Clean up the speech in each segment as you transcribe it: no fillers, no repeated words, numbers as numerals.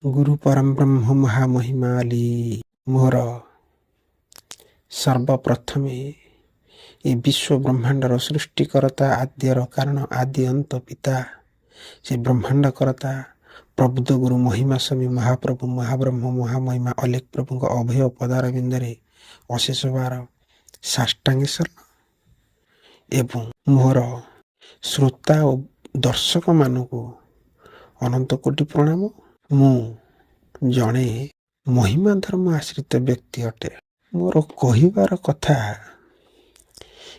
ଗୁରୁ ପରମବ୍ରହ୍ମ ମହାମହିମା ଅଲି। ମୋର ସର୍ବପ୍ରଥମେ ଏ ବିଶ୍ୱ ବ୍ରହ୍ମାଣ୍ଡର ସୃଷ୍ଟିକର୍ତ୍ତା, ଆଦ୍ୟର କାରଣ, ଆଦି ଅନ୍ତ ପିତା, ସେ ବ୍ରହ୍ମାଣ୍ଡ କର୍ତ୍ତା ପ୍ରବୁଦ୍ଧ ଗୁରୁ ମହିମା ସ୍ୱାମୀ ମହାପ୍ରଭୁ ମହାବ୍ରହ୍ମ ମହାମହିମା ଅଲେଖ ପ୍ରଭୁଙ୍କ ଅଭୟ ପଦାରବିନ୍ଦରେ ଅଶେଷ ବାର ସାଷ୍ଟାଙ୍ଗେଶ୍ୱର ଏବଂ ମୋର ଶ୍ରୋତା ଓ ଦର୍ଶକମାନଙ୍କୁ ଅନନ୍ତ କୋଟି ପ୍ରଣାମ। ମୁଁ ଜଣେ ମହିମା ଧର୍ମ ଆଶ୍ରିତ ବ୍ୟକ୍ତି ଅଟେ। ମୋର କହିବାର କଥା,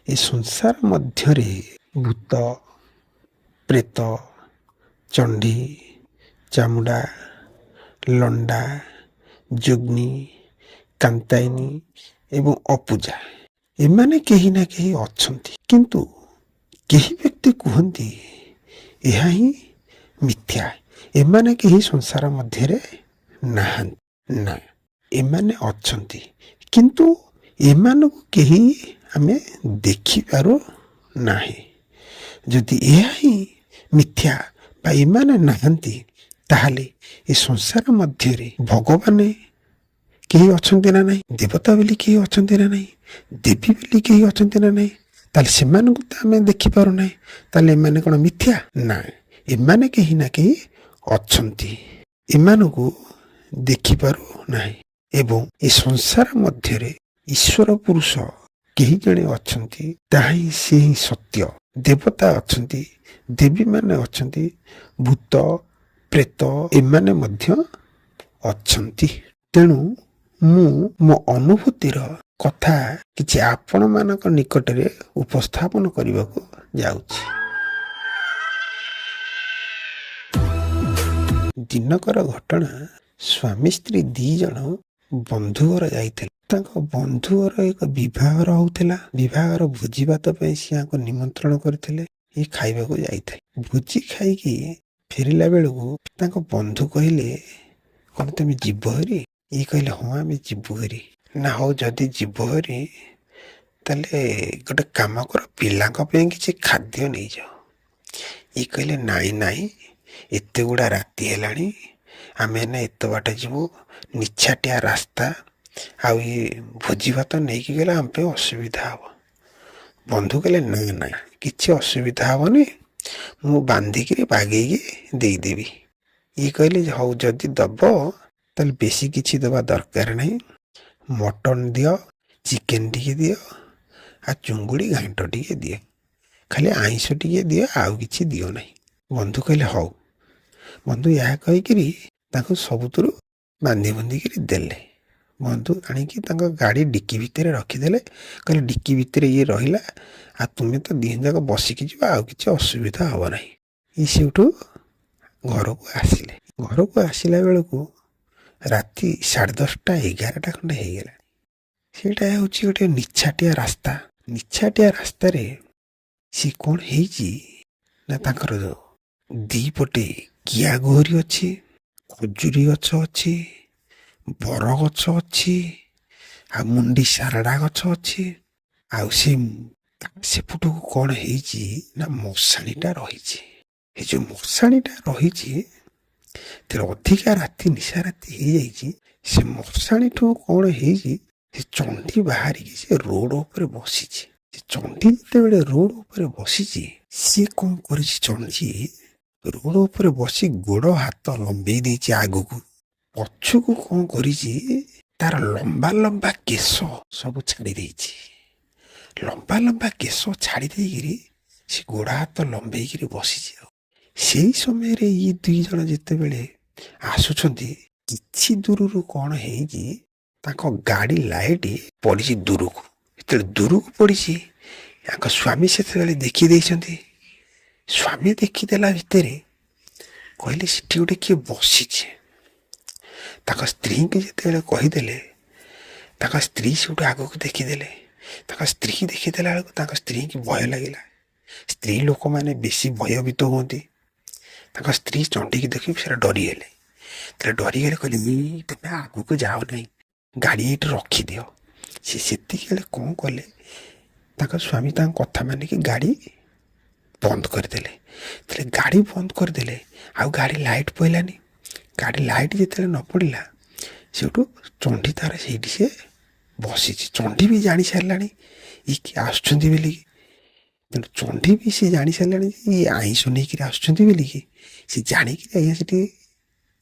ଏ ସଂସାର ମଧ୍ୟରେ ଭୂତ, ପ୍ରେତ, ଚଣ୍ଡୀ, ଚାମୁଣ୍ଡା, ଲଣ୍ଡା, ଯୋଗିନୀ, କାନ୍ତାଇନୀ ଏବଂ ଅପୂଜା, ଏମାନେ କେହି ନା କେହି ଅଛନ୍ତି। କିନ୍ତୁ କେହି ବ୍ୟକ୍ତି କୁହନ୍ତି, ଏହା ହିଁ ମିଥ୍ୟା, ଏମାନେ କେହି ସଂସାର ମଧ୍ୟରେ ନାହାନ୍ତି। ନା, ଏମାନେ ଅଛନ୍ତି, କିନ୍ତୁ ଏମାନଙ୍କୁ କେହି ଆମେ ଦେଖିପାରୁ ନାହିଁ। ଯଦି ଏହା ହିଁ ମିଥ୍ୟା ବା ଏମାନେ ନାହାନ୍ତି, ତାହେଲେ ଏ ସଂସାର ମଧ୍ୟରେ ଭଗବାନ କେହି ଅଛନ୍ତି ନା ନାହିଁ? ଦେବତା ବୋଲି କେହି ଅଛନ୍ତି ନା ନାହିଁ? ଦେବୀ ବୋଲି କେହି ଅଛନ୍ତି ନା ନାହିଁ? ତାହେଲେ ସେମାନଙ୍କୁ ତ ଆମେ ଦେଖିପାରୁନାହିଁ। ତାହେଲେ ଏମାନେ କ'ଣ ମିଥ୍ୟା? ନା, ଏମାନେ କେହି ନା କେହି ଅଛନ୍ତି, ଏମାନଙ୍କୁ ଦେଖିପାରୁ ନାହିଁ। ଏବଂ ଏ ସଂସାର ମଧ୍ୟରେ ଈଶ୍ୱର ପୁରୁଷ କେହି ଜଣେ ଅଛନ୍ତି, ତାହା ହିଁ ସେ ହିଁ ସତ୍ୟ। ଦେବତା ଅଛନ୍ତି, ଦେବୀମାନେ ଅଛନ୍ତି, ଭୂତ ପ୍ରେତ ଏମାନେ ମଧ୍ୟ ଅଛନ୍ତି। ତେଣୁ ମୁଁ ମୋ ଅନୁଭୂତିର କଥା କିଛି ଆପଣମାନଙ୍କ ନିକଟରେ ଉପସ୍ଥାପନ କରିବାକୁ ଯାଉଛି। ଦିନକର ଘଟଣା, ସ୍ୱାମୀ ସ୍ତ୍ରୀ ଦି ଜଣ ବନ୍ଧୁ ଘର ଯାଇଥିଲେ। ତାଙ୍କ ବନ୍ଧୁ ଘର ଏକ ବିବାହର ହଉଥିଲା। ବିବାହର ଭୋଜିଭାତ ପାଇଁ ସିଏ ନିମନ୍ତ୍ରଣ କରିଥିଲେ। ଇଏ ଖାଇବାକୁ ଯାଇଥିଲେ। ଭୋଜି ଖାଇକି ଫେରିଲା ବେଳକୁ ତାଙ୍କ ବନ୍ଧୁ କହିଲେ, "କ'ଣ ତମେ ଯିବ ହେରି?" ଇଏ କହିଲେ, "ହଁ, ଆମେ ଯିବୁ ହେରି।" ନା, "ହଉ, ଯଦି ଯିବ ହେରି ତାହେଲେ ଗୋଟେ କାମ କର, ପିଲାଙ୍କ ପାଇଁ କିଛି ଖାଦ୍ୟ ନେଇଯାଅ।" ଇଏ କହିଲେ, "ନାଇଁ ନାଇଁ, ଏତେ ଗୁଡ଼ା ରାତି ହେଲାଣି, ଆମେ ଏଇନା ଏତେ ବାଟ ଯିବୁ, ନିଛାଟିଆ ରାସ୍ତା, ଆଉ ଇଏ ଭୋଜି ଭାତ ନେଇକି ଗଲେ ଆମ ପାଇଁ ଅସୁବିଧା ହେବ।" ବନ୍ଧୁ କହିଲେ, "ନା ନା, କିଛି ଅସୁବିଧା ହେବନି, ମୁଁ ବାନ୍ଧିକିରି ବାଗେଇକି ଦେଇଦେବି।" ଇଏ କହିଲେ, "ହଉ, ଯଦି ଦବ ତାହେଲେ ବେଶୀ କିଛି ଦେବା ଦରକାର ନାହିଁ। ମଟନ୍ ଦିଅ, ଚିକେନ୍ ଟିକେ ଦିଅ, ଆଉ ଚୁଙ୍ଗୁଡ଼ି ଘାଣ୍ଟ ଟିକେ ଦିଅ, ଖାଲି ଆଇଁଷ ଟିକେ ଦିଅ, ଆଉ କିଛି ଦିଅ ନାହିଁ।" ବନ୍ଧୁ କହିଲେ, "ହଉ।" ବନ୍ଧୁ ଏହା କହିକିରି ତାଙ୍କୁ ସବୁଥିରୁ ବାନ୍ଧି ବୁନ୍ଧିକିରି ଦେଲେ। ବନ୍ଧୁ ଆଣିକି ତାଙ୍କ ଗାଡ଼ି ଡିକି ଭିତରେ ରଖିଦେଲେ। କହିଲେ, "ଡିକି ଭିତରେ ଇଏ ରହିଲା, ଆଉ ତୁମେ ତ ଦିହଁ ଯାକ ବସିକି ଯିବ, ଆଉ କିଛି ଅସୁବିଧା ହେବ ନାହିଁ।" ଇଏ ସେଇଠୁ ଘରକୁ ଆସିଲେ। ଘରକୁ ଆସିଲା ବେଳକୁ ରାତି 10:30, 11ଟା ଖଣ୍ଡେ ହେଇଗଲାଣି। ସେଇଟା ହେଉଛି ଗୋଟେ ନିଛାଟିଆ ରାସ୍ତା। ନିଛାଟିଆ ରାସ୍ତାରେ ସିଏ କ'ଣ ହେଇଛି ନା, ତାଙ୍କର ଦି ପଟେ କିଆ ଗୋହରି ଅଛି, ଖଜୁରୀ ଗଛ ଅଛି, ବରଗଛ ଅଛି, ଆଉ ମୁଣ୍ଡି ସାରଡ଼ା ଗଛ ଅଛି। ଆଉ ସେ ସେପଟକୁ କ'ଣ ହେଇଛି ନା, ମଶାଣିଟା ରହିଛି। ଏ ଯେଉଁ ମଶାଣିଟା ରହିଛି, ତେଣୁ ଅଧିକା ରାତି, ନିଶା ରାତି ହେଇଯାଇଛି। ସେ ମଶାଣିଠୁ କ'ଣ ହେଇଛି, ସେ ଚଣ୍ଡୀ ବାହାରିକି ସେ ରୋଡ଼ ଉପରେ ବସିଛି। ସେ ଚଣ୍ଡୀ ଯେତେବେଳେ ରୋଡ଼ ଉପରେ ବସିଛି, ସିଏ କ'ଣ କରିଛି? ଚଣ୍ଡୀ ରୋଡ଼ ଉପରେ ବସି ଗୋଡ଼ ହାତ ଲମ୍ବେଇ ଦେଇଛି ଆଗକୁ। ପଛକୁ କ'ଣ କରିଛି? ତାର ଲମ୍ବା ଲମ୍ବା କେଶ ସବୁ ଛାଡ଼ି ଦେଇଛି। ଲମ୍ବା ଲମ୍ବା କେଶ ଛାଡ଼ି ଦେଇକିରି ସେ ଗୋଡ଼ ହାତ ଲମ୍ବେଇକିରି ବସିଛି। ଆଉ ସେଇ ସମୟରେ ଇଏ ଦୁଇ ଜଣ ଯେତେବେଳେ ଆସୁଛନ୍ତି, କିଛି ଦୂରରୁ କ'ଣ ହେଇଛି, ତାଙ୍କ ଗାଡ଼ି ଲାଇଟ୍ ପଡ଼ିଛି ଦୂରକୁ। ଯେତେବେଳେ ଦୂରକୁ ପଡ଼ିଛି, ତାଙ୍କ ସ୍ୱାମୀ ସେତେବେଳେ ଦେଖିଦେଇଛନ୍ତି। ସ୍ୱାମୀ ଦେଖିଦେଲା ଭିତରେ କହିଲେ, "ସେଠି ଗୋଟେ କିଏ ବସିଛି।" ତାଙ୍କ ସ୍ତ୍ରୀଙ୍କୁ ଯେତେବେଳେ କହିଦେଲେ, ତାଙ୍କ ସ୍ତ୍ରୀ ସେଠୁ ଆଗକୁ ଦେଖିଦେଲେ। ତାଙ୍କ ସ୍ତ୍ରୀ ଦେଖିଦେଲା ବେଳକୁ ତାଙ୍କ ସ୍ତ୍ରୀକି ଭୟ ଲାଗିଲା। ସ୍ତ୍ରୀ ଲୋକମାନେ ବେଶୀ ଭୟଭୀତ ହୁଅନ୍ତି। ତାଙ୍କ ସ୍ତ୍ରୀ ଚଣ୍ଡୀକି ଦେଖିକି ସେଟା ଡରିଗଲେ। ଯେତେବେଳେ ଡରିଗଲେ, କହିଲେ, "ଏଇ, ତମେ ଆଗକୁ ଯାଅ ନାହିଁ, ଗାଡ଼ି ଏଇଠି ରଖିଦିଅ।" ସେ ସେତିକି ବେଳେ କ'ଣ କଲେ, ତାଙ୍କ ସ୍ୱାମୀ ତାଙ୍କ କଥା ମାନିକି ଗାଡ଼ି ବନ୍ଦ କରିଦେଲେ। ଯେତେବେଳେ ଗାଡ଼ି ବନ୍ଦ କରିଦେଲେ, ଆଉ ଗାଡ଼ି ଲାଇଟ୍ ପଡ଼ିଲାନି। ଗାଡ଼ି ଲାଇଟ୍ ଯେତେବେଳେ ନ ପଡ଼ିଲା, ସେଇଠୁ ଚଣ୍ଡୀ ତାର ସେଇଠି ସେ ବସିଛି। ଚଣ୍ଡୀ ବି ଜାଣି ସାରିଲାଣି ଇଏ କିଏ ଆସୁଛନ୍ତି ବୋଲିକି। ତେଣୁ ଚଣ୍ଡୀ ବି ସେ ଜାଣି ସାରିଲାଣି ଯେ ଇଏ ଆଇଁଷ ନେଇକିରି ଆସୁଛନ୍ତି ବୋଲିକି। ସେ ଜାଣିକିରି ଆଜ୍ଞା ସେଠି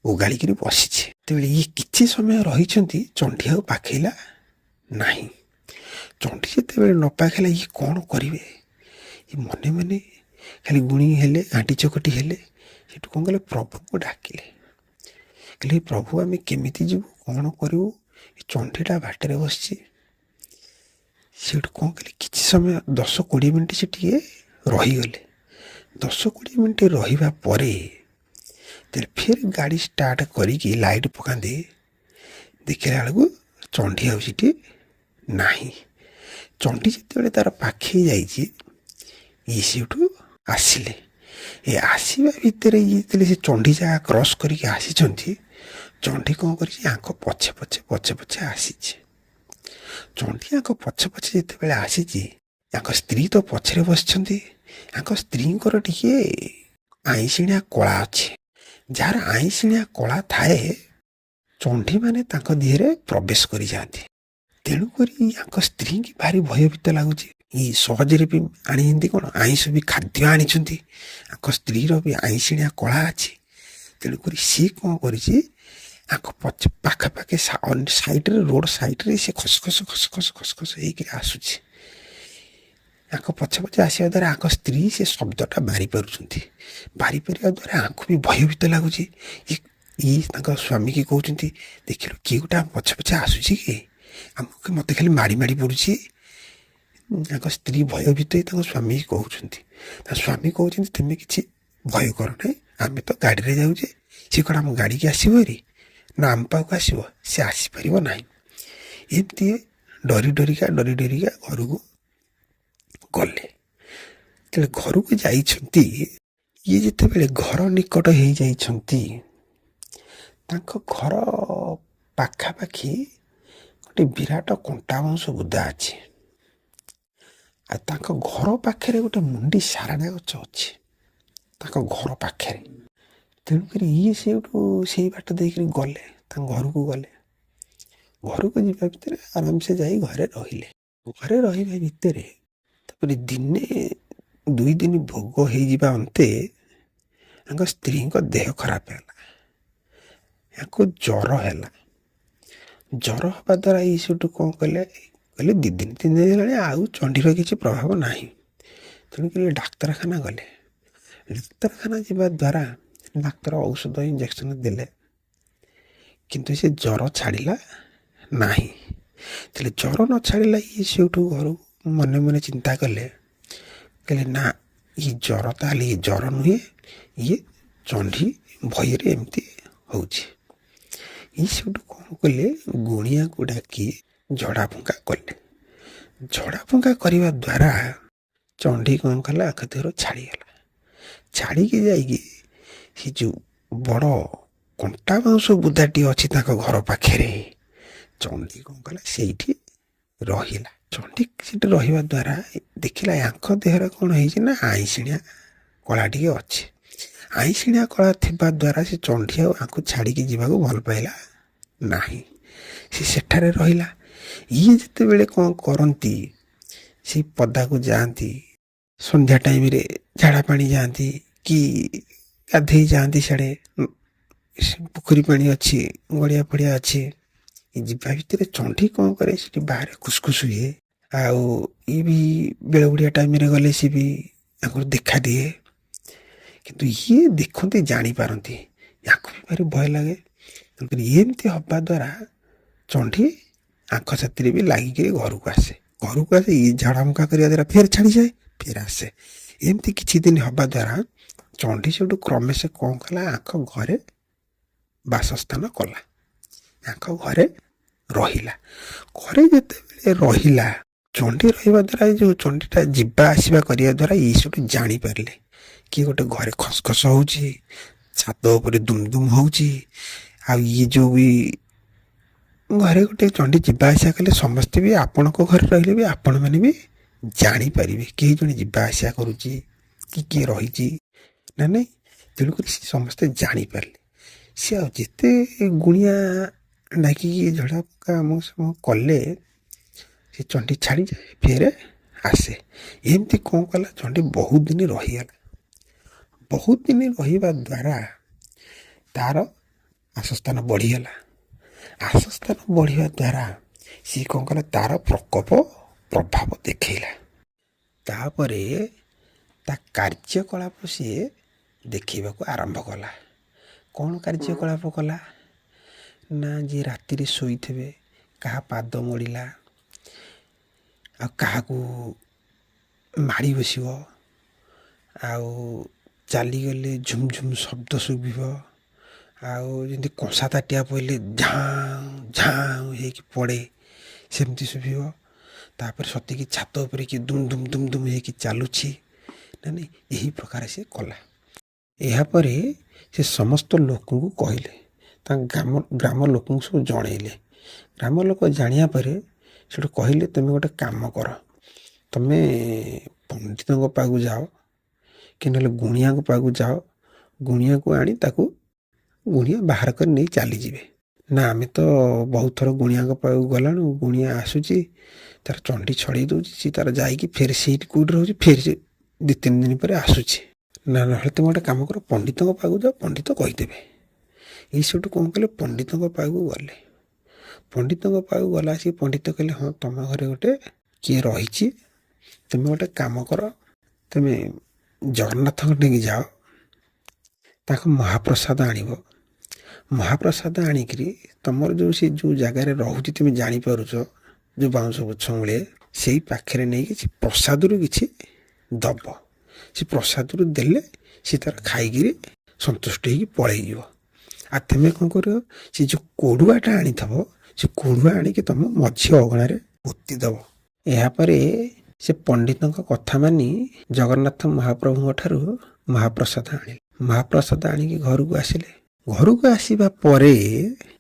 ଓଗାଳିକିରି ବସିଛି। ଯେତେବେଳେ ଇଏ କିଛି ସମୟ ରହିଛନ୍ତି, ଚଣ୍ଡୀ ଆଉ ପାଖେଇଲା ନାହିଁ। ଚଣ୍ଡୀ ଯେତେବେଳେ ନ ପାଖେଇଲା, ଇଏ କ'ଣ କରିବେ? ଇଏ ମନେ ମନେ ଖାଲି ଗୁଣି ହେଲେ, ଘାଣ୍ଟି ଚକଟି ହେଲେ। ସେଠୁ କ'ଣ କଲେ? ପ୍ରଭୁଙ୍କୁ ଡାକିଲେ। କହିଲେ, ପ୍ରଭୁ, ଆମେ କେମିତି ଯିବୁ, କ'ଣ କରିବୁ? ଏ ଚଣ୍ଡୀଟା ବାଟରେ ବସିଛି। ସେଇଠୁ କ'ଣ କଲେ? କିଛି ସମୟ, 10-20 ମିନିଟ୍ ସେ ଟିକେ ରହିଗଲେ। 10-20 ମିନିଟ୍ ରହିବା ପରେ ତାହେଲେ ଫେର ଗାଡ଼ି ଷ୍ଟାର୍ଟ କରିକି ଲାଇଟ୍ ପକାନ୍ତି। ଦେଖିଲା ବେଳକୁ ଚଣ୍ଡୀ ଆଉ ସେଠି ନାହିଁ। ଚଣ୍ଡୀ ଯେତେବେଳେ ତାର ପାଖେଇ ଯାଇଛି, ଇଏ ସେଇଠୁ ଆସିଲେ। ଏ ଆସିବା ଭିତରେ ଇଏ ଯେତେବେଳେ ସେ ଚଣ୍ଡୀ ଜାଗା କ୍ରସ୍ କରିକି ଆସିଛନ୍ତି, ଚଣ୍ଡୀ କ'ଣ କରିଛି? ୟାଙ୍କ ପଛେ ପଛେ ପଛେ ପଛେ ଆସିଛି। ଚଣ୍ଡୀ ୟାଙ୍କ ପଛେ ପଛେ ଯେତେବେଳେ ଆସିଛି, ୟାଙ୍କ ସ୍ତ୍ରୀ ତ ପଛରେ ବସିଛନ୍ତି। ୟାଙ୍କ ସ୍ତ୍ରୀଙ୍କର ଟିକେ ଆଇଁଷିଣିଆ କଳା ଅଛି। ଯାହାର ଆଇଁଷିଣିଆ କଳା ଥାଏ, ଚଣ୍ଡୀମାନେ ତାଙ୍କ ଦେହରେ ପ୍ରବେଶ କରିଯାଆନ୍ତି। ତେଣୁକରି ୟାଙ୍କ ସ୍ତ୍ରୀଙ୍କି ଭାରି ଭୟଭୀତ ଲାଗୁଛି। ଇଏ ସହଜରେ ବି ଆଣିଛନ୍ତି କ'ଣ? ଆଇଁଷ ବି ଖାଦ୍ୟ ଆଣିଛନ୍ତି। ୟାଙ୍କ ସ୍ତ୍ରୀର ବି ଆଇଁଷିଣିଆ କଳା ଅଛି। ତେଣୁକରି ସିଏ କ'ଣ କରିଛି? ୟାଙ୍କ ପଛ ପାଖାପାଖି ସାଇଡ଼ରେ, ରୋଡ଼ ସାଇଡ଼ରେ ସେ ଖସ ଖସ ଖସ ଖସ ଖସ ଖସ ହେଇକିରି ଆସୁଛି। ୟାଙ୍କ ପଛେ ପଛେ ଆସିବା ଦ୍ୱାରା ୟାଙ୍କ ସ୍ତ୍ରୀ ସେ ଶବ୍ଦଟା ବାରି ପାରୁଛନ୍ତି। ବାରି ପାରିବା ଦ୍ୱାରା ୟାଙ୍କୁ ବି ଭୟଭୀତ ଲାଗୁଛି। ଇଏ ତାଙ୍କ ସ୍ୱାମୀକି କହୁଛନ୍ତି, ଦେଖିଲୁ, କିଏ ଗୋଟେ ଆମ ପଛେ ପଛେ ଆସୁଛି କି? ଆମକୁ ମୋତେ ଖାଲି ମାଡ଼ି ମାଡ଼ି ପଡ଼ୁଛି। ତାଙ୍କ ସ୍ତ୍ରୀ ଭୟଭୀତ ହେଇ ତାଙ୍କ ସ୍ୱାମୀକି କହୁଛନ୍ତି। ତା ସ୍ୱାମୀ କହୁଛନ୍ତି, ତୁମେ କିଛି ଭୟ କର ନାହିଁ, ଆମେ ତ ଗାଡ଼ିରେ ଯାଉଛେ। ସେ କ'ଣ ଆମ ଗାଡ଼ିକି ଆସିବ ହେରି ନା ଆମ ପାଖକୁ ଆସିବ? ସେ ଆସିପାରିବ ନାହିଁ। ଏମିତି ଡରି ଡରିକା ଡରି ଡରିକା ଘରକୁ ଗଲେ। ଯେତେବେଳେ ଘରକୁ ଯାଇଛନ୍ତି, ଇଏ ଯେତେବେଳେ ଘର ନିକଟ ହେଇଯାଇଛନ୍ତି, ତାଙ୍କ ଘର ପାଖାପାଖି ଗୋଟେ ବିରାଟ କଣ୍ଟା ବାଉଁଶ ବୁଦା ଅଛି। ଆଉ ତାଙ୍କ ଘର ପାଖରେ ଗୋଟେ ମୁଣ୍ଡି ସାରଣା ଗଛ ଅଛି ତାଙ୍କ ଘର ପାଖରେ। ତେଣୁକରି ଇଏ ସେଇଠୁ ସେଇ ବାଟ ଦେଇକିରି ଗଲେ, ତାଙ୍କ ଘରକୁ ଗଲେ। ଘରକୁ ଯିବା ଭିତରେ ଆରାମସେ ଯାଇ ଘରେ ରହିଲେ। ଘରେ ରହିବା ଭିତରେ ତାପରେ ଦିନେ ଦୁଇ ଦିନ ଭୋଗ ହେଇଯିବା ଅନ୍ତେ ତାଙ୍କ ସ୍ତ୍ରୀଙ୍କ ଦେହ ଖରାପ ହେଲା। ୟାଙ୍କୁ ଜ୍ୱର ହେଲା। ଜ୍ୱର ହେବା ଦ୍ୱାରା ଏଇ ସେଠୁ କ'ଣ କଲେ? କହିଲେ, 2 ଦିନ 3 ଦିନ ହେଲାଣି, ଆଉ ଚଣ୍ଡୀର କିଛି ପ୍ରଭାବ ନାହିଁ। ତେଣୁକରି ଡାକ୍ତରଖାନା ଗଲେ। ଡାକ୍ତରଖାନା ଯିବା ଦ୍ୱାରା ଡାକ୍ତର ଔଷଧ ଇଞ୍ଜେକ୍ସନ୍ ଦେଲେ, କିନ୍ତୁ ସେ ଜ୍ୱର ଛାଡ଼ିଲା ନାହିଁ। ତାହେଲେ ଜ୍ୱର ନ ଛାଡ଼ିଲା, ଇଏ ସେଇଠୁ ଘରୁ ମନେ ମନେ ଚିନ୍ତା କଲେ। କହିଲେ, ନା, ଇଏ ଜ୍ୱର ତାହେଲେ ଇଏ ଜ୍ୱର ନୁହେଁ, ଇଏ ଚଣ୍ଡୀ ଭୟରେ ଏମିତି ହେଉଛି। ଇଏ ସେଇଠୁ କ'ଣ କଲେ? ଗୁଣିଆକୁ ଡାକି ଝଡ଼ା ଫୁଙ୍କା କଲେ। ଝଡ଼ା ଫୁଙ୍କା କରିବା ଦ୍ୱାରା ଚଣ୍ଡୀ କ'ଣ କଲା? ଆଙ୍କ ଦେହରୁ ଛାଡ଼ିଗଲା। ଛାଡ଼ିକି ଯାଇକି ସେ ଯେଉଁ ବଡ଼ କଣ୍ଟା ବାଉଁଶ ବୁଦାଟି ଅଛି ତାଙ୍କ ଘର ପାଖରେ, ଚଣ୍ଡୀ କ'ଣ କଲା? ସେଇଠି ରହିଲା। ଚଣ୍ଡୀ ସେଠି ରହିବା ଦ୍ୱାରା ଦେଖିଲା ୟାଙ୍କ ଦେହରେ କ'ଣ ହେଇଛି ନା ଆଇଁଷିଣିଆ କଳା ଟିକେ ଅଛି। ଆଇଁଷିଣିଆ କଳା ଥିବା ଦ୍ୱାରା ସେ ଚଣ୍ଡୀ ଆଉ ୟାଙ୍କୁ ଛାଡ଼ିକି ଯିବାକୁ ଭଲ ପାଇଲା ନାହିଁ। ସେ ସେଠାରେ ରହିଲା। ଇଏ ଯେତେବେଳେ କ'ଣ କରନ୍ତି, ସେଇ ପଦାକୁ ଯାଆନ୍ତି, ସନ୍ଧ୍ୟା ଟାଇମ୍ରେ ଝାଡ଼ା ପାଣି ଯାଆନ୍ତି କି ଗାଧେଇ ଯାଆନ୍ତି। ସିଆଡ଼େ ପୋଖରୀ ପାଣି ଅଛି, ଗଡ଼ିଆ ଫଡ଼ିଆ ଅଛି। ଏ ଯିବା ଭିତରେ ଚଣ୍ଡୀ କ'ଣ କରେ? ସେଠି ବାହାରେ ଖୁସଖୁସ ହୁଏ। ଆଉ ଇଏ ବି ବେଳ ବୁଡ଼ିଆ ଟାଇମ୍ରେ ଗଲେ ସେ ବି ତାଙ୍କୁ ଦେଖା ଦିଏ। କିନ୍ତୁ ଇଏ ଦେଖନ୍ତି, ଜାଣିପାରନ୍ତି, ୟାଙ୍କୁ ବି ଭାରି ଭୟ ଲାଗେ। ତେଣୁକରି ଏମିତି ହେବା ଦ୍ୱାରା ଚଣ୍ଡୀ ଆଙ୍କ ସାଥିରେ ବି ଲାଗିକିରି ଘରକୁ ଆସେ। ଘରକୁ ଆସେ, ଇଏ ଝାଡ଼ା ଫୁଙ୍କା କରିବା ଦ୍ୱାରା ଫେର ଛାଡ଼ିଯାଏ, ଫେର ଆସେ। ଏମିତି କିଛି ଦିନ ହେବା ଦ୍ୱାରା ଚଣ୍ଡୀ ସେଠୁ କ୍ରମେ ସେ କ'ଣ କଲା? ଆଙ୍କ ଘରେ ବାସସ୍ଥାନ କଲା, ଆଙ୍କ ଘରେ ରହିଲା। ଘରେ ଯେତେବେଳେ ରହିଲା, ଚଣ୍ଡୀ ରହିବା ଦ୍ୱାରା, ଏ ଯେଉଁ ଚଣ୍ଡୀଟା ଯିବା ଆସିବା କରିବା ଦ୍ୱାରା ଇଏ ସେଠୁ ଜାଣିପାରିଲେ କିଏ ଗୋଟେ ଘରେ ଖସଖସ ହେଉଛି, ଛାତ ଉପରେ ଦୁମ୍ ଦୁମ୍ ହେଉଛି। ଆଉ ଇଏ ଯେଉଁ ବି ଘରେ ଗୋଟେ ଚଣ୍ଡୀ ଯିବା ଆସିବା କଲେ, ସମସ୍ତେ ବି ଆପଣଙ୍କ ଘରେ ରହିଲେ ବି ଆପଣମାନେ ବି ଜାଣିପାରିବେ କେହି ଜଣେ ଯିବା ଆସିବା କରୁଛି କି କିଏ ରହିଛି ନା ନାଇଁ। ତେଣୁକରି ସେ ସମସ୍ତେ ଜାଣିପାରିଲେ। ସିଏ ଆଉ ଯେତେ ଗୁଣିଆ ଡାକିକି ଝଡ଼ା ଫୁଙ୍କା ଅମୁକ ସମକ କଲେ, ସେ ଚଣ୍ଡୀ ଛାଡ଼ିଯାଏ, ଫେରେ ଆସେ। ଏମିତି କ'ଣ କଲା, ଚଣ୍ଡୀ ବହୁତ ଦିନ ରହିଗଲା। ବହୁତ ଦିନ ରହିବା ଦ୍ୱାରା ତାର ବାସସ୍ଥାନ ବଢ଼ିଗଲା। ବାସସ୍ଥାନ ବଢ଼ିବା ଦ୍ୱାରା ସିଏ କ'ଣ କଲା, ତାର ପ୍ରକୋପ ପ୍ରଭାବ ଦେଖେଇଲା। ତାପରେ ତା କାର୍ଯ୍ୟକଳାପ ସିଏ ଦେଖେଇବାକୁ ଆରମ୍ଭ କଲା। କ'ଣ କାର୍ଯ୍ୟକଳାପ କଲା ନା, ଯିଏ ରାତିରେ ଶୋଇଥିବେ କାହା ପାଦ ମୋଡ଼ିଲା, ଆଉ କାହାକୁ ମାଡ଼ି ବସିବ, ଆଉ ଚାଲିଗଲେ ଝୁମ୍ ଝୁମ୍ ଶବ୍ଦ ଶୁଭିବ, ଆଉ ଯେମିତି କଂସା ତାଟିଆ ପଡ଼ିଲେ ଝାଁ ଝାଁ ହେଇକି ପଡ଼େ ସେମିତି ଶୁଭିବ। ତାପରେ ସତେକି ଛାତ ଉପରେ କିଏ ଦୁମ୍ ଦୁମ୍ ଦୁମ୍ ଦୁମ୍ ହେଇକି ଚାଲୁଛି ନା ନାଇଁ, ଏହି ପ୍ରକାର ସେ କଲା। ଏହାପରେ ସେ ସମସ୍ତ ଲୋକଙ୍କୁ କହିଲେ, ତାଙ୍କ ଗ୍ରାମ ଲୋକଙ୍କୁ ସବୁ ଜଣେଇଲେ। ଗ୍ରାମ ଲୋକ ଜାଣିବା ପରେ ସେଠୁ କହିଲେ, ତୁମେ ଗୋଟେ କାମ କର, ତୁମେ ପଣ୍ଡିତଙ୍କ ପାଖକୁ ଯାଅ କି ନହେଲେ ଗୁଣିଆଙ୍କ ପାଖକୁ ଯାଅ, ଗୁଣିଆକୁ ଆଣି ତାକୁ ଗୁଣିଆ ବାହାର କରି ନେଇ ଚାଲିଯିବେ। ନା, ଆମେ ତ ବହୁତ ଥର ଗୁଣିଆଙ୍କ ପାଖକୁ ଗଲାଣୁ, ଗୁଣିଆ ଆସୁଛି, ତାର ଚଣ୍ଡୀ ଛଡ଼େଇ ଦେଉଛି, ସିଏ ତାର ଯାଇକି ଫେର ସେଇଠି କେଉଁଠି ରହୁଛି, ଫେର ସେ 2-3 ଦିନ ପରେ ଆସୁଛି। ନା, ନହେଲେ ତୁମେ ଗୋଟେ କାମ କର, ପଣ୍ଡିତଙ୍କ ପାଖକୁ ଯାଅ, ପଣ୍ଡିତ କହିଦେବେ। ଏଇ ସେଠୁ କ'ଣ କଲେ, ପଣ୍ଡିତଙ୍କ ପାଖକୁ ଗଲେ। ପଣ୍ଡିତଙ୍କ ପାଖକୁ ଗଲା ଆସିକି ପଣ୍ଡିତ କହିଲେ, ହଁ, ତୁମ ଘରେ ଗୋଟେ କିଏ ରହିଛି, ତୁମେ ଗୋଟେ କାମ କର, ତୁମେ ଜଗନ୍ନାଥଙ୍କ ନେଇକି ଯାଅ, ତାଙ୍କ ମହାପ୍ରସାଦ ଆଣିବ। ମହାପ୍ରସାଦ ଆଣିକିରି ତୁମର ଯେଉଁ ସେ ଯେଉଁ ଜାଗାରେ ରହୁଛି ତୁମେ ଜାଣିପାରୁଛ, ଯେଉଁ ବାଉଁଶ ଗଛ ମୂଳେ, ସେଇ ପାଖରେ ନେଇକି ସେ ପ୍ରସାଦରୁ କିଛି ଦବ। ସେ ପ୍ରସାଦରୁ ଦେଲେ ସେ ତାର ଖାଇକିରି ସନ୍ତୁଷ୍ଟ ହେଇକି ପଳେଇଯିବ। ଆଉ ତୁମେ କ'ଣ କରିବ, ସେ ଯେଉଁ କୋଡ଼ୁଆଟା ଆଣିଥିବ, ସେ କୋଡ଼ୁଆ ଆଣିକି ତୁମ ମଝି ଅଗଣାରେ ପୋତି ଦେବ। ଏହାପରେ ସେ ପଣ୍ଡିତଙ୍କ କଥା ମାନି ଜଗନ୍ନାଥ ମହାପ୍ରଭୁଙ୍କ ଠାରୁ ମହାପ୍ରସାଦ ଆଣିଲେ। ମହାପ୍ରସାଦ ଆଣିକି ଘରକୁ ଆସିଲେ। ଘରକୁ ଆସିବା ପରେ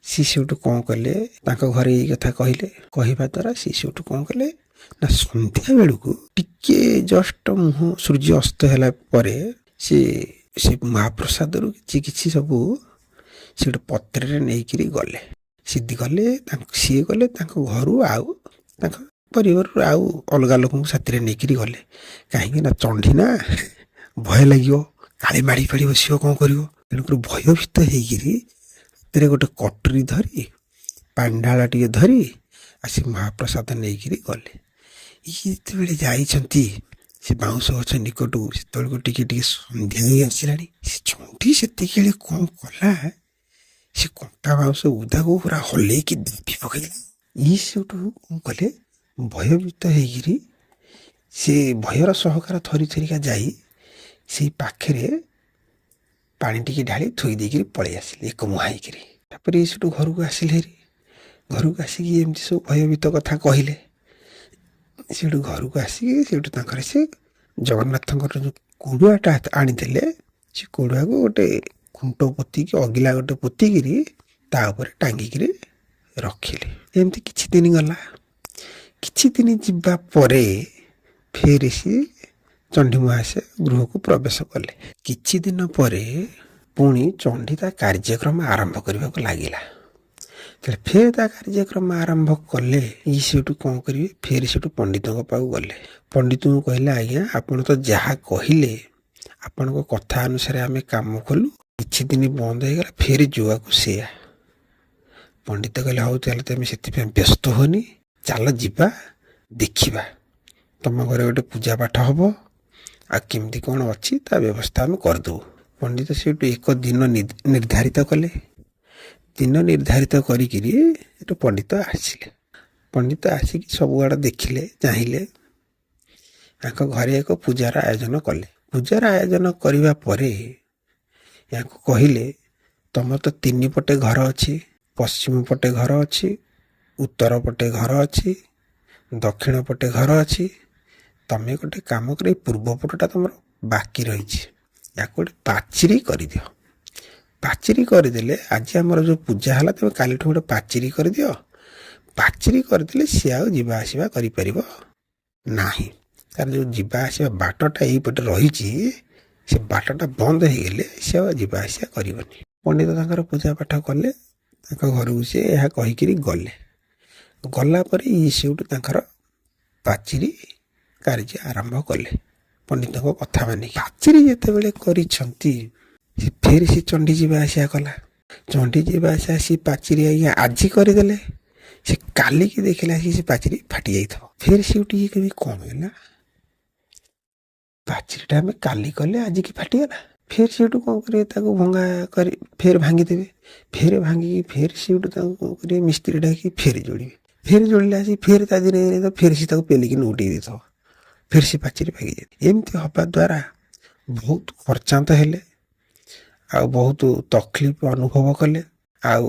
ସିଏ ସେଇଠୁ କ'ଣ କଲେ, ତାଙ୍କ ଘରେ ଏଇ କଥା କହିଲେ। କହିବା ଦ୍ୱାରା ସିଏ ସେଇଠୁ କ'ଣ କଲେ ନା, ସନ୍ଧ୍ୟା ବେଳକୁ ଟିକେ ଜଷ୍ଟ ମୁହଁ ସୂର୍ଯ୍ୟ ଅସ୍ତ ହେଲା ପରେ ସେ ସେ ମହାପ୍ରସାଦରୁ କିଛି କିଛି ସବୁ ସେଠୁ ପତ୍ରରେ ନେଇକିରି ଗଲେ। ସିଧି ଗଲେ, ତାଙ୍କ ସିଏ ଗଲେ ତାଙ୍କ ଘରୁ, ଆଉ ତାଙ୍କ ପରିବାରରୁ ଆଉ ଅଲଗା ଲୋକଙ୍କୁ ସାଥିରେ ନେଇକିରି ଗଲେ। କାହିଁକି ନା ଚଣ୍ଡୀ ନା, ଭୟ ଲାଗିବ, କାଳେ ମାଡ଼ି ଫାଡ଼ି ବସିବ, କ'ଣ କରିବ। ତେଣୁକରି ଭୟଭୀତ ହେଇକିରି ହାତରେ ଗୋଟେ କଟୁରୀ ଧରି, ପାଣ୍ଡାଳ ଟିକେ ଧରି ଆସି ମହାପ୍ରସାଦ ନେଇକିରି ଗଲେ। ଇଏ ଯେତେବେଳେ ଯାଇଛନ୍ତି ସେ ବାଉଁଶ ଗଛ ନିକଟକୁ, ସେତେବେଳକୁ ଟିକେ ଟିକେ ସନ୍ଧ୍ୟା ହେଇ ଆସିଲାଣି। ସେ ଚଣ୍ଡୀ ସେତିକିବେଳେ କ'ଣ କଲା, ସେ କଣ୍ଟା ବାଉଁଶ ବୁଦାକୁ ପୁରା ହଲେଇକି ଦାବି ପକେଇଲା। ଇଏ ସେଠୁ କ'ଣ କଲେ, ଭୟଭୀତ ହେଇକିରି ସେ ଭୟର ସହକାର ଥରି ଥରିକା ଯାଇ ସେଇ ପାଖରେ ପାଣି ଟିକେ ଢାଳି ଥୋଇ ଦେଇକିରି ପଳେଇ ଆସିଲେ ଏକ ମୁହାଁ ହେଇକିରି। ତାପରେ ଇଏ ସେଠୁ ଘରକୁ ଆସିଲେ ହେରି। ଘରକୁ ଆସିକି ଏମିତି ସବୁ ଭୟଭୀତ କଥା କହିଲେ। ସେଠୁ ଘରକୁ ଆସିକି ସେଠୁ ତାଙ୍କର ସେ ଜଗନ୍ନାଥଙ୍କର ଯେଉଁ କୋଡ଼ୁଆଟା ଆଣିଥିଲେ, ସେ କୋଡ଼ୁଆକୁ ଗୋଟେ ଖୁଣ୍ଟ ପୋତିକି, ଅଗିଲା ଗୋଟେ ପୋତିକିରି ତା ଉପରେ ଟାଙ୍ଗିକିରି ରଖିଲେ। ଏମିତି କିଛି ଦିନ ଗଲା। କିଛି ଦିନ ଯିବା ପରେ ଫେର ସିଏ ଚଣ୍ଡୀ ମହାଶୟ ଗୃହକୁ ପ୍ରବେଶ କଲେ। କିଛି ଦିନ ପରେ ପୁଣି ଚଣ୍ଡୀ ତା କାର୍ଯ୍ୟକ୍ରମ ଆରମ୍ଭ କରିବାକୁ ଲାଗିଲା। ଯେତେବେଳେ ଫେର ତା କାର୍ଯ୍ୟକ୍ରମ ଆରମ୍ଭ କଲେ, ଇଏ ସେଇଠୁ କ'ଣ କରିବେ, ଫେର ସେଇଠୁ ପଣ୍ଡିତଙ୍କ ପାଖକୁ ଗଲେ। ପଣ୍ଡିତଙ୍କୁ କହିଲେ, ଆଜ୍ଞା, ଆପଣ ତ ଯାହା କହିଲେ ଆପଣଙ୍କ କଥା ଅନୁସାରେ ଆମେ କାମ କଲୁ, କିଛି ଦିନ ବନ୍ଦ ହେଇଗଲା, ଫେର ଯୁଆକୁ ସେୟା। ପଣ୍ଡିତ କହିଲେ, ହଉ ତାହେଲେ ତମେ ସେଥିପାଇଁ ବ୍ୟସ୍ତ ହୁଅନି, ଚାଲ ଯିବା ଦେଖିବା, ତମ ଘରେ ଗୋଟେ ପୂଜା ପାଠ ହେବ, ଆଉ କେମିତି କ'ଣ ଅଛି ତା ବ୍ୟବସ୍ଥା ଆମେ କରିଦେବୁ। ପଣ୍ଡିତ ସେଇଠୁ ଏକ ଦିନ ନିର୍ଦ୍ଧାରିତ କଲେ। ଦିନ ନିର୍ଦ୍ଧାରିତ କରିକିରି ସେଠୁ ପଣ୍ଡିତ ଆସିଲେ। ପଣ୍ଡିତ ଆସିକି ସବୁଆଡ଼େ ଦେଖିଲେ, ଚାହିଁଲେ, ତାଙ୍କ ଘରେ ଏକ ପୂଜାର ଆୟୋଜନ କଲେ। ପୂଜାର ଆୟୋଜନ କରିବା ପରେ ୟାଙ୍କୁ କହିଲେ, ତମର ତ ତିନି ପଟେ ଘର ଅଛି, ପଶ୍ଚିମ ପଟେ ଘର ଅଛି, ଉତ୍ତର ପଟେ ଘର ଅଛି, ଦକ୍ଷିଣ ପଟେ ଘର ଅଛି। ତମେ ଗୋଟେ କାମ କର, ଏଇ ପୂର୍ବ ପଟଟା ତମର ବାକି ରହିଛି, ୟାକୁ ଗୋଟେ ପାଚିରି କରିଦିଅ। ପାଚିରି କରିଦେଲେ ଆଜି ଆମର ଯେଉଁ ପୂଜା ହେଲା, ତମେ କାଲିଠୁ ଗୋଟେ ପାଚିରି କରିଦିଅ। ପାଚିରି କରିଦେଲେ ସିଏ ଆଉ ଯିବା ଆସିବା କରିପାରିବ ନାହିଁ। ତାର ଯେଉଁ ଯିବା ଆସିବା ବାଟଟା ଏଇପଟେ ରହିଛି, ସେ ବାଟଟା ବନ୍ଦ ହେଇଗଲେ ସେ ଆଉ ଯିବା ଆସିବା କରିବନି। ପଣ୍ଡିତ ତାଙ୍କର ପୂଜା ପାଠ କଲେ। ତାଙ୍କ ଘରକୁ ସିଏ ଏହା କହିକିରି ଗଲେ। ଗଲା ପରେ ଇଏ ସେଇଠୁ ତାଙ୍କର ପାଚିରି କାର୍ଯ୍ୟ ଆରମ୍ଭ କଲେ ପଣ୍ଡିତଙ୍କ କଥା ମାନିକି। ପାଚିରି ଯେତେବେଳେ କରିଛନ୍ତି, ସେ ଫେର ସେ ଚଣ୍ଡୀ ଯିବା ଆସିବା କଲା। ଚଣ୍ଡୀ ଯିବା ଆସିବା, ସେ ପାଚିରି ଆଜ୍ଞା ଆଜି କରିଦେଲେ, ସେ କାଲିକି ଦେଖିଲା ଆସିକି ସେ ପାଚିରି ଫାଟି ଯାଇଥିବ। ଫେର ସେଇଠୁ ଇଏ କହିବେ, କ'ଣ ହେଲା? ପାଚିରିଟା ଆମେ କାଲି କଲେ, ଆଜିକି ଫାଟିଗଲା। ଫେର ସେଇଠୁ କ'ଣ କରିବେ? ତାକୁ ଭଙ୍ଗା କରି ଫେର ଭାଙ୍ଗିଦେବେ। ଫେର ଭାଙ୍ଗିକି ଫେର ସେଇଠୁ ତାକୁ କ'ଣ କରିବେ? ମିସ୍ତ୍ରୀ ଡାକିକି ଫେର ଯୋଡ଼ିବେ। ଫେର ଯୋଡ଼ିଲେ ଆସି ଫେର ତା ଦିନେ ଦିନେ ଫେର ସେ ତାକୁ ପେଲିକି ନଉଟେଇ ଦେଇଥିବ। ଫେର ସେ ପାଚିରି ଭାଙ୍ଗି ଯାଏ। ଏମିତି ହେବା ଦ୍ୱାରା ବହୁତ ଖର୍ଚ୍ଚାନ୍ତ ହେଲେ ଆଉ ବହୁତ ତକଲିଫ ଅନୁଭବ କଲେ। ଆଉ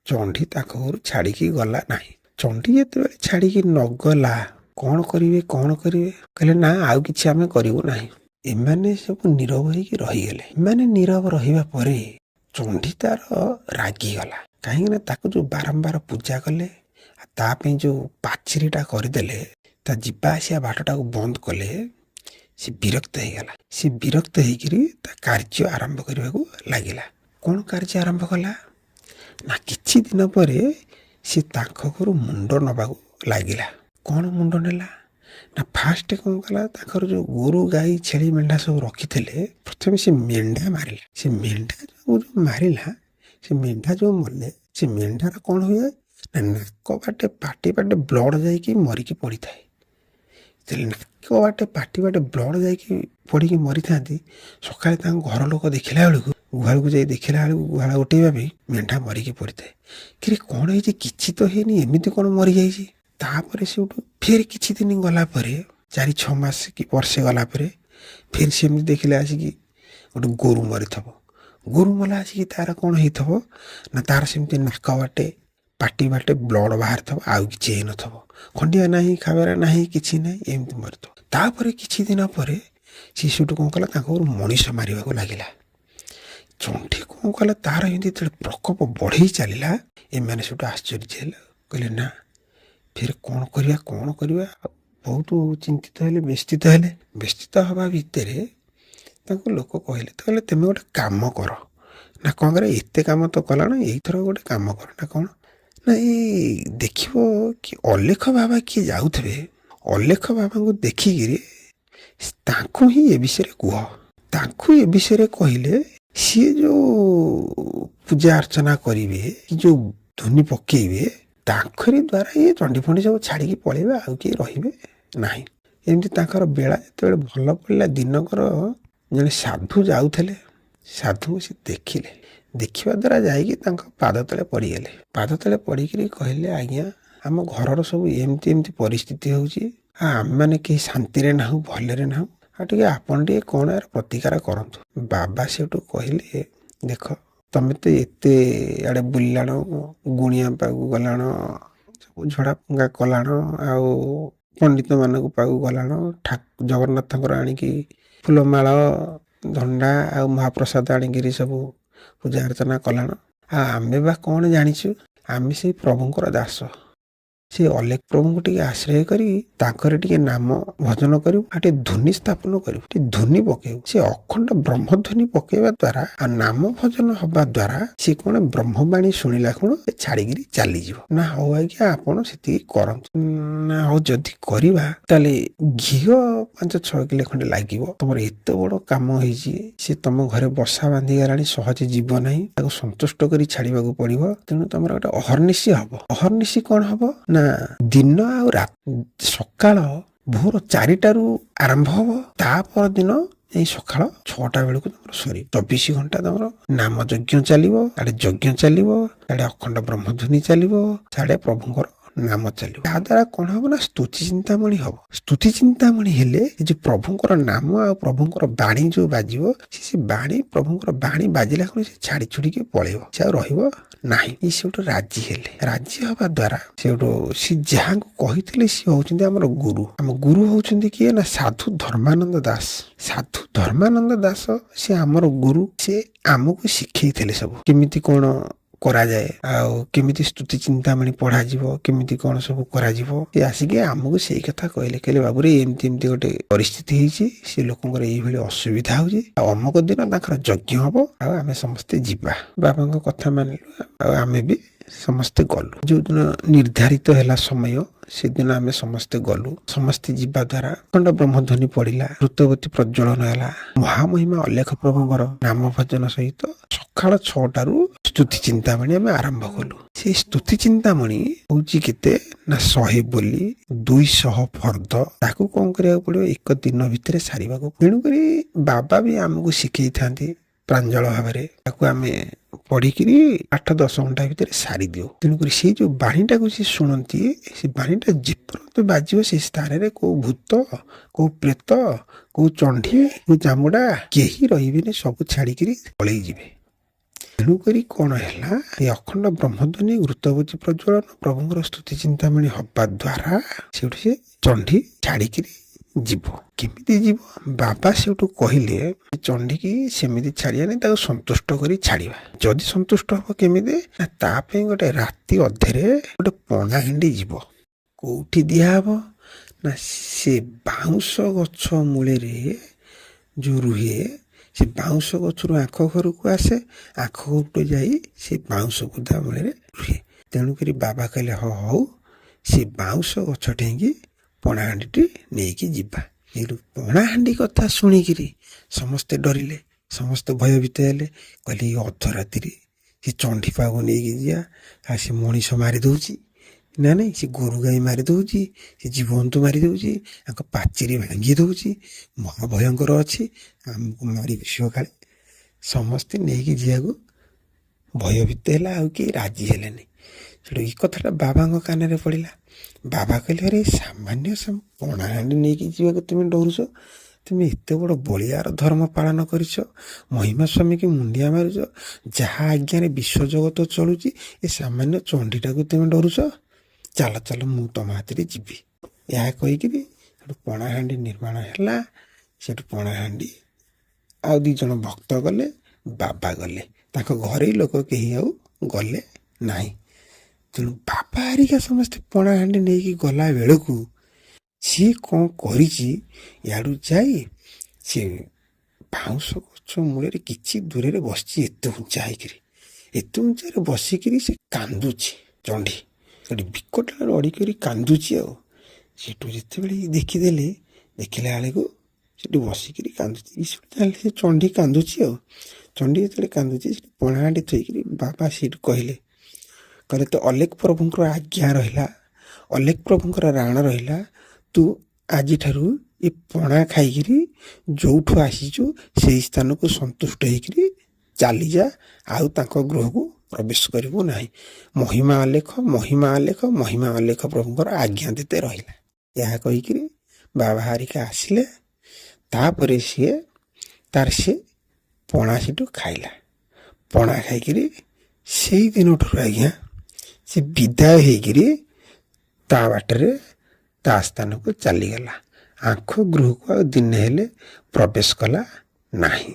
ଚଣ୍ଡୀ ତାଙ୍କ ଘରୁ ଛାଡ଼ିକି ଗଲା ନାହିଁ। ଚଣ୍ଡୀ ଯେତେବେଳେ ଛାଡ଼ିକି ନଗଲା, କ'ଣ କରିବେ, କ'ଣ କରିବେ? କହିଲେ, ନା, ଆଉ କିଛି ଆମେ କରିବୁ ନାହିଁ। ଏମାନେ ସବୁ ନୀରବ ହେଇକି ରହିଗଲେ। ଏମାନେ ନୀରବ ରହିବା ପରେ ଚଣ୍ଡୀ ତାର ରାଗିଗଲା। କାହିଁକିନା ତାକୁ ଯେଉଁ ବାରମ୍ବାର ପୂଜା କଲେ ଆଉ ତା ପାଇଁ ଯେଉଁ ପାଚିରିଟା କରିଦେଲେ, ତା ଯିବା ଆସିବା ବାଟଟାକୁ ବନ୍ଦ କଲେ, ସେ ବିରକ୍ତ ହେଇଗଲା। ସେ ବିରକ୍ତ ହେଇକିରି ତା କାର୍ଯ୍ୟ ଆରମ୍ଭ କରିବାକୁ ଲାଗିଲା। କ'ଣ କାର୍ଯ୍ୟ ଆରମ୍ଭ କଲା ନା, କିଛି ଦିନ ପରେ ସେ ତାଙ୍କ ଘରୁ ମୁଣ୍ଡ ନେବାକୁ ଲାଗିଲା। କ'ଣ ମୁଣ୍ଡ ନେଲା ନା, ଫାଷ୍ଟ କ'ଣ କଲା? ତାଙ୍କର ଯେଉଁ ଗୋରୁ ଗାଈ ଛେଳି ମେଣ୍ଢା ସବୁ ରଖିଥିଲେ, ପ୍ରଥମେ ସେ ମେଣ୍ଢା ମାରିଲା। ସେ ମେଣ୍ଢା ଯେଉଁ ମାରିଲା, ସେ ମେଣ୍ଢା ଯେଉଁ ମଲେ, ସେ ମେଣ୍ଢାର କ'ଣ ହୁଏ ନା, ନାକ ବାଟେ ପାଟି ବାଟେ ବ୍ଲଡ଼ ଯାଇକି ମରିକି ପଡ଼ିଥାଏ। ଯେତେବେଳେ ନାକ ବାଟେ ପାଟି ବାଟେ ବ୍ଲଡ଼ ଯାଇକି ପଡ଼ିକି ମରିଥାନ୍ତି, ସକାଳେ ତାଙ୍କ ଘର ଲୋକ ଦେଖିଲା ବେଳକୁ, ଗୁହାଳକୁ ଯାଇ ଦେଖିଲା ବେଳକୁ, ଗୁହାଳ ଗୋଟେଇବା ପାଇଁ ମେଣ୍ଢା ମରିକି ପଡ଼ିଥାଏ। କିରେ, କ'ଣ ହେଇଛି? କିଛି ତ ହେଇନି, ଏମିତି କ'ଣ ମରିଯାଇଛି? ତାପରେ ସେଇଠୁ ଫେର କିଛି ଦିନ ଗଲା ପରେ, 4-6 ମାସ କି ବର୍ଷେ ଗଲା ପରେ, ଫେର ସେମିତି ଦେଖିଲେ ଆସିକି ଗୋଟେ ଗୋରୁ ମରିଥିବ। ଗୋରୁ ମଲା ଆସିକି ତାର କ'ଣ ହେଇଥିବ ନା, ତାର ସେମିତି ନାକ ବାଟେ ପାଟି ବାଟେ ବ୍ଲଡ଼ ବାହାରିଥିବ, ଆଉ କିଛି ହେଇନଥିବ। ଖଣ୍ଡିଆ ନାହିଁ, ଖାବେରା ନାହିଁ, କିଛି ନାହିଁ, ଏମିତି ମରିଥିବ। ତାପରେ କିଛି ଦିନ ପରେ ସେ ସେଇଠୁ କ'ଣ କଲା? ତାଙ୍କ ଘରୁ ମଣିଷ ମାରିବାକୁ ଲାଗିଲା। ଚଣ୍ଡୀ କ'ଣ କଲା? ତାର ଏମିତି ଯେତେବେଳେ ପ୍ରକୋପ ବଢ଼େଇ ଚାଲିଲା, ଏମାନେ ସେଇଠୁ ଆଶ୍ଚର୍ଯ୍ୟ ହେଲେ। କହିଲେ, ନା, ଫେର କ'ଣ କରିବା, କ'ଣ କରିବା? ଆଉ ବହୁତ ଚିନ୍ତିତ ହେଲେ, ବ୍ୟସ୍ତିତ ହେଲେ। ବ୍ୟସ୍ତିତ ହେବା ଭିତରେ ତାଙ୍କୁ ଲୋକ କହିଲେ, ତ କହିଲେ, ତୁମେ ଗୋଟେ କାମ କର। ନା, କ'ଣ କର? ଏତେ କାମ ତ କଲାଣ, ଏଇଥର ଗୋଟେ କାମ କର। ନା, କ'ଣ? ନା, ଏଇ ଦେଖିବ କି ଅଲେଖ ବାବା କିଏ ଯାଉଥିବେ, ଅଲେଖ ବାବାଙ୍କୁ ଦେଖିକିରି ତାଙ୍କୁ ହିଁ ଏ ବିଷୟରେ କୁହ। ତାଙ୍କୁ ଏ ବିଷୟରେ କହିଲେ ସିଏ ଯେଉଁ ପୂଜା ଅର୍ଚ୍ଚନା କରିବେ କି ଯେଉଁ ଧୁନି ପକେଇବେ, ତାଙ୍କରି ଦ୍ୱାରା ଇଏ ଚଣ୍ଡି ଫଣ୍ଡି ସବୁ ଛାଡ଼ିକି ପଳେଇବେ, ଆଉ କିଏ ରହିବେ ନାହିଁ। ଏମିତି ତାଙ୍କର ବେଳା ଯେତେବେଳେ ଭଲ ପଡ଼ିଲା, ଦିନକର ଜଣେ ସାଧୁ ଯାଉଥିଲେ। ସାଧୁଙ୍କୁ ସେ ଦେଖିଲେ। ଦେଖିବା ଦ୍ୱାରା ଯାଇକି ତାଙ୍କ ପାଦ ତଳେ ପଡ଼ିଗଲେ। ପାଦ ତଳେ ପଡ଼ିକିରି କହିଲେ, ଆଜ୍ଞା, ଆମ ଘରର ସବୁ ଏମିତି ଏମିତି ପରିସ୍ଥିତି ହେଉଛି ଆଉ ଆମେମାନେ କେହି ଶାନ୍ତିରେ ନାହୁଁ, ଭଲରେ ନାହୁଁ, ଆଉ ଟିକେ ଆପଣ ଟିକେ କ'ଣ ଏହାର ପ୍ରତିକାର କରନ୍ତୁ। ବାବା ସେଠୁ କହିଲେ, ଦେଖ, ତମେ ତ ଏତେ ଆଡ଼େ ବୁଲିଲାଣ, ଗୁଣିଆ ପାଖକୁ ଗଲାଣ, ସବୁ ଝଡ଼ା ଫୁଙ୍କା କଲାଣ, ଆଉ ପଣ୍ଡିତମାନଙ୍କ ପାଖକୁ ଗଲାଣ, ଜଗନ୍ନାଥଙ୍କର ଆଣିକି ଫୁଲମାଳ, ଝଣ୍ଡା ଆଉ ମହାପ୍ରସାଦ ଆଣିକିରି ସବୁ ପୂଜା ଅର୍ଚ୍ଚନା କଲାଣ, ଆଉ ଆମେ ବା କ'ଣ ଜାଣିଛୁ? ଆମେ ସେଇ ପ୍ରଭୁଙ୍କର ଦାସ। ସେ ଅଲେଖ ପ୍ରଭୁଙ୍କୁ ଟିକେ ଆଶ୍ରୟ କରି ତାଙ୍କର ଟିକେ ନାମ ଭଜନ କରିବୁ ଆଉ ଟିକେ ଧୁନି ସ୍ଥାପନ କରିବୁ, ଟିକେ ଧୁନି ପକେଇବୁ। ସେ ଅଖଣ୍ଡ ବ୍ରହ୍ମଧ୍ୱନି ପକେଇବା ଦ୍ୱାରା ଆଉ ନାମ ଭଜନ ହବା ଦ୍ୱାରା ସେ କ'ଣ ବ୍ରହ୍ମବାଣୀ ଶୁଣିଲା କ'ଣ ଛାଡ଼ିକିରି ଚାଲିଯିବ। ନା, ହଉ ଆଜ୍ଞା, ଆପଣ ସେତିକି କରନ୍ତୁ। ନା, ହଉ, ଯଦି କରିବା ତାହେଲେ ଘିଅ 5-6 କିଲୋ ଖଣ୍ଡେ ଲାଗିବ। ତମର ଏତେ ବଡ଼ କାମ ହେଇଛି, ସେ ତମ ଘରେ ବସା ବାନ୍ଧିଗଲାଣି, ସହଜେ ଯିବ ନାହିଁ, ତାକୁ ସନ୍ତୁଷ୍ଟ କରି ଛାଡ଼ିବାକୁ ପଡ଼ିବ। ତେଣୁ ତମର ଗୋଟେ ଅହର୍ନିଶି ହବ। ଅହର୍ନିଶି କ'ଣ ହବ ନା, ଦିନ ଆଉ ସକାଳ ଭୋର 4ଟାରୁ ଆରମ୍ଭ ହବ, ତା ପରଦିନ ଏଇ ସକାଳ 6ଟା ବେଳକୁ ତମର ସରିବ। 24 ଘଣ୍ଟା ତମର ନାମ ଯଜ୍ଞ ଚାଲିବ। ଆଡ଼େ ଯଜ୍ଞ ଚାଲିବ, ଆଡ଼େ ଅଖଣ୍ଡ ବ୍ରହ୍ମଧ୍ୱନି ଚାଲିବ, ସାଡ଼େ ପ୍ରଭୁଙ୍କର ନାମ ଚାଲିବ। ତାହା ଦ୍ୱାରା କ'ଣ ହବ ନା, ସ୍ତୁତି ଚିନ୍ତାମଣି ହବ। ସ୍ତୁତି ଚିନ୍ତାମଣି ହେଲେ ଏ ଯୋଉ ପ୍ରଭୁଙ୍କର ନାମ ଆଉ ପ୍ରଭୁଙ୍କର ବାଣୀ ଯୋଉ ବାଜିବ, ସେ ବାଣୀ, ପ୍ରଭୁଙ୍କର ବାଣୀ ବାଜିଲା ଖୁଣି ସେ ଛାଡ଼ି ଛୁଡ଼ିକି ପଳେଇବ, ସେ ଆଉ ରହିବ ନାହିଁ। ଇଏ ସେଠୁ ରାଜି ହେଲେ। ରାଜି ହବା ଦ୍ୱାରା ସେଠୁ ସେ ଯାହାଙ୍କୁ କହିଥିଲେ, ସିଏ ହଉଛନ୍ତି ଆମର ଗୁରୁ। ଆମ ଗୁରୁ ହଉଛନ୍ତି କିଏ ନା, ସାଧୁ ଧର୍ମାନନ୍ଦ ଦାସ। ସାଧୁ ଧର୍ମାନନ୍ଦ ଦାସ, ସେ ଆମର ଗୁରୁ। ସେ ଆମକୁ ଶିଖେଇଥିଲେ ସବୁ କେମିତି କ'ଣ କରାଯାଏ ଆଉ କେମିତି ସ୍ତୁତି ଚିନ୍ତାମଣି ପଢ଼ାଯିବ, କେମିତି କ'ଣ ସବୁ କରାଯିବ, ସେ ଆସିକି ଆମକୁ ସେଇ କଥା କହିଲେ। କହିଲେ, ବାବୁରେ, ଏମିତି ଏମିତି ଗୋଟେ ପରିସ୍ଥିତି ହେଇଛି, ସେ ଲୋକଙ୍କର ଏଇଭଳି ଅସୁବିଧା ହଉଛି ଆଉ ଅମୁକ ଦିନ ତାଙ୍କର ଯଜ୍ଞ ହବ ଆଉ ଆମେ ସମସ୍ତେ ଯିବା। ବାବାଙ୍କ କଥା ମାନିଲୁ ଆଉ ଆମେ ବି ସମସ୍ତେ ଗଲୁ। ଯୋଉଦିନ ନିର୍ଦ୍ଧାରିତ ହେଲା ସମୟ, ସେଦିନ ଆମେ ସମସ୍ତେ ଗଲୁ। ସମସ୍ତେ ଯିବା ଦ୍ୱାରା ଅଖଣ୍ଡ ବ୍ରହ୍ମଧ୍ୱନି ପଡ଼ିଲା, ଘୃତବତୀ ପ୍ରଜ୍ୱଳନ ହେଲା, ମହାମହିମା ଅଲେଖ ପ୍ରଭୁଙ୍କର ନାମ ଭଜନ ସହିତ ସକାଳ 6ଟାରୁ ସ୍ତୁତି ଚିନ୍ତାମଣି ଆମେ ଆରମ୍ଭ କଲୁ। ସେଇ ସ୍ତୁତି ଚିନ୍ତାମଣି ହଉଛି କେତେ ନା 100 ବୋଲି 200 ଫର୍ଦ୍ଦ। ତାକୁ କଣ କରିବାକୁ ପଡିବ? ଏକ ଦିନ ଭିତରେ ସାରିବାକୁ। ତେଣୁକରି ବାବା ବି ଆମକୁ ଶିଖେଇଥାନ୍ତି ପ୍ରାଞ୍ଜଳ ଭାବରେ। ତାକୁ ଆମେ ପଢିକିରି 8-10 ଘଣ୍ଟା ଭିତରେ ସାରିଦିଉ। ତେଣୁକରି ସେଇ ଯୋଉ ବାଣୀଟାକୁ ସେ ଶୁଣନ୍ତି, ସେ ବାଣୀଟା ଯେପର୍ଯ୍ୟନ୍ତ ବାଜିବ, ସେ ସ୍ଥାନରେ କୋଉ ଭୂତ, କୋଉ ପ୍ରେତ, କୋଉ ଚଣ୍ଢୀ, କୋଉ ଚାମୁଡା କେହି ରହିବେନି, ସବୁ ଛାଡିକିରି ପଳେଇ ଯିବେ। ତେଣୁକରି କଣ ହେଲା, ଏ ଅଖଣ୍ଡ ବ୍ରହ୍ମଧ୍ୱନି, ଘୃତବତୀ ପ୍ରଜ୍ୱଳନ, ପ୍ରଭୁଙ୍କର ସ୍ତୁତି ଚିନ୍ତାମଣି ହବା ଦ୍ୱାରା ସେଠୁ ସେ ଚଣ୍ଢୀ ଛାଡିକିରି ଯିବ। କେମିତି ଯିବ? ବାବା ସେଠୁ କହିଲେ, ଚଣ୍ଢୀକି ସେମିତି ଛାଡିବାନି, ତାକୁ ସନ୍ତୁଷ୍ଟ କରି ଛାଡିବା। ଯଦି ସନ୍ତୁଷ୍ଟ ହବ କେମିତି ନା ତା ପାଇଁ ଗୋଟେ ରାତି ଅଧେରେ ଗୋଟେ ପଣା ହାଣ୍ଡି ଯିବ। କୋଉଠି ଦିଆହବ ନା ସେ ବାଉଁଶ ଗଛ ମୂଳରେ ଯୋଉ ରୁହେ, ସେ ବାଉଁଶ ଗଛରୁ ଆଙ୍କ ଘରକୁ ଆସେ, ଆଙ୍କ ଘରକୁ ଯାଇ ସେ ବାଉଁଶ ବୁଦା ମୂଳରେ ରୁହେ। ତେଣୁକରି ବାବା କହିଲେ, ହଁ ହଉ, ସେ ବାଉଁଶ ଗଛ ଠେଇକି ପଣାହାଣ୍ଡିଟି ନେଇକି ଯିବା। ଏଇଠୁ ପଣାହାଣ୍ଡି କଥା ଶୁଣିକିରି ସମସ୍ତେ ଡରିଲେ, ସମସ୍ତେ ଭୟଭୀତ ହେଲେ। କହିଲେ, ଏଇ ଅଧରାତିରେ ସେ ଚଣ୍ଡୀ ପାଖକୁ ନେଇକି ଯିବା, ଆଉ ସେ ମଣିଷ ମାରି ଦଉଛି ନା ନାଇଁ, ସେ ଗୋରୁ ଗାଈ ମାରି ଦଉଛି, ସେ ଜୀବଜନ୍ତୁ ମାରି ଦଉଛି, ତାଙ୍କ ପାଚେରୀ ଭାଙ୍ଗି ଦଉଛି, ମହା ଭୟଙ୍କର ଅଛି, ଆମକୁ ମାରି ବସିବ କାଳେ। ସମସ୍ତେ ନେଇକି ଯିବାକୁ ଭୟଭୀତ ହେଲା, ଆଉ କେହି ରାଜି ହେଲେନି। ସେଠୁ ଏଇ କଥାଟା ବାବାଙ୍କ କାନରେ ପଡ଼ିଲା। ବାବା କହିଲେ, ଆରେ, ସାମାନ୍ୟ ପଣାହାଣ୍ଡି ନେଇକି ଯିବାକୁ ତୁମେ ଡରୁଛ? ତୁମେ ଏତେ ବଡ଼ ବଳିଆର ଧର୍ମ ପାଳନ କରିଛ, ମହିମା ସ୍ୱାମୀକି ମୁଣ୍ଡିଆ ମାରୁଛ, ଯାହା ଆଜ୍ଞାରେ ବିଶ୍ୱଜଗତ ଚଳୁଛି, ଏ ସାମାନ୍ୟ ଚଣ୍ଡୀଟାକୁ ତୁମେ ଡରୁଛ? ଚାଲ ଚାଲ, ମୁଁ ତମ ହାତରେ ଯିବି। ଏହା କହିକିରି ସେଠୁ ପଣାହାଣ୍ଡି ନିର୍ମାଣ ହେଲା। ସେଠୁ ପଣାହାଣ୍ଡି ଆଉ ଦି ଜଣ ଭକ୍ତ ଗଲେ, ବାବା ଗଲେ, ତାଙ୍କ ଘରେ ଲୋକ କେହି ଆଉ ଗଲେ ନାହିଁ। ତେଣୁ ବାବା ହେରିକା ସମସ୍ତେ ପଣାହାଣ୍ଡି ନେଇକି ଗଲା ବେଳକୁ ସିଏ କ'ଣ କରିଛି, ଇଆଡ଼ୁ ଯାଇ ସେ ବାଉଁଶ ଗଛ ମୂଳରେ କିଛି ଦୂରରେ ବସିଛି, ଏତେ ଉଞ୍ଚା ହେଇକିରି। ଏତେ ଉଞ୍ଚାରେ ବସିକିରି ସେ କାନ୍ଦୁଛି। ଚଣ୍ଡୀ ସେଠି ବିକଟ ରଡ଼ି କରି କାନ୍ଦୁଛି। ଆଉ ସେଠୁ ଯେତେବେଳେ ଦେଖିଦେଲେ, ଦେଖିଲା ବେଳକୁ ସେଠି ବସିକିରି କାନ୍ଦୁଛି। ତାହେଲେ ସେ ଚଣ୍ଡୀ କାନ୍ଦୁଛି। ଆଉ ଚଣ୍ଡୀ ଯେତେବେଳେ କାନ୍ଦୁଛି, ସେଠି ପଣାହାଣ୍ଡି ଥୋଇକିରି ବାବା ସେଇଠୁ କହିଲେ, କହିଲେ, ତ ଅଲେଖ ପ୍ରଭୁଙ୍କର ଆଜ୍ଞା ରହିଲା, ଅଲେଖ ପ୍ରଭୁଙ୍କର ରାଣ ରହିଲା, ତୁ ଆଜିଠାରୁ ଏ ପଣା ଖାଇକିରି ଯୋଉଠୁ ଆସିଛୁ ସେଇ ସ୍ଥାନକୁ ସନ୍ତୁଷ୍ଟ ହେଇକିରି ଚାଲିଯା, ଆଉ ତାଙ୍କ ଗୃହକୁ ପ୍ରବେଶ କରିବୁ ନାହିଁ। ମହିମା ଅଲେଖ, ମହିମା ଅଲେଖ, ମହିମା ଅଲେଖ ପ୍ରଭୁଙ୍କର ଆଜ୍ଞା ତତେ ରହିଲା। ଏହା କହିକିରି ବାବା ହାରିକା ଆସିଲେ। ତାପରେ ସିଏ ତାର ସିଏ ପଣା ସେଠୁ ଖାଇଲା। ପଣା ଖାଇକିରି ସେଇ ଦିନଠାରୁ ଆଜ୍ଞା ସେ ବିଦାୟ ହେଇକିରି ତା ବାଟରେ ତା ସ୍ଥାନକୁ ଚାଲିଗଲା। ଆଙ୍କ ଗୃହକୁ ଆଉ ଦିନେ ହେଲେ ପ୍ରବେଶ କଲା ନାହିଁ।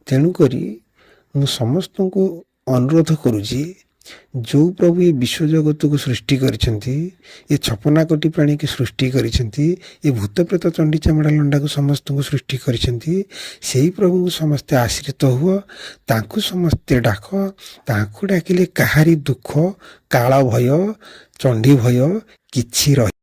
ତେଣୁକରି ମୁଁ ସମସ୍ତଙ୍କୁ ଅନୁରୋଧ କରୁଛି, ଯେଉଁ ପ୍ରଭୁ ଏ ବିଶ୍ୱଜଗତକୁ ସୃଷ୍ଟି କରିଛନ୍ତି, ଏ 56 କୋଟି ପ୍ରାଣୀକି ସୃଷ୍ଟି କରିଛନ୍ତି, ଏ ଭୂତପ୍ରେତ ଚଣ୍ଡୀ ଚାମୁଣ୍ଡା ଲଣ୍ଡାକୁ ସମସ୍ତଙ୍କୁ ସୃଷ୍ଟି କରିଛନ୍ତି, ସେଇ ପ୍ରଭୁଙ୍କୁ ସମସ୍ତେ ଆଶ୍ରିତ ହୁଅ, ତାଙ୍କୁ ସମସ୍ତେ ଡାକ। ତାଙ୍କୁ ଡାକିଲେ କାହାରି ଦୁଃଖ, କାଳ ଭୟ, ଚଣ୍ଡୀ ଭୟ କିଛି ରହି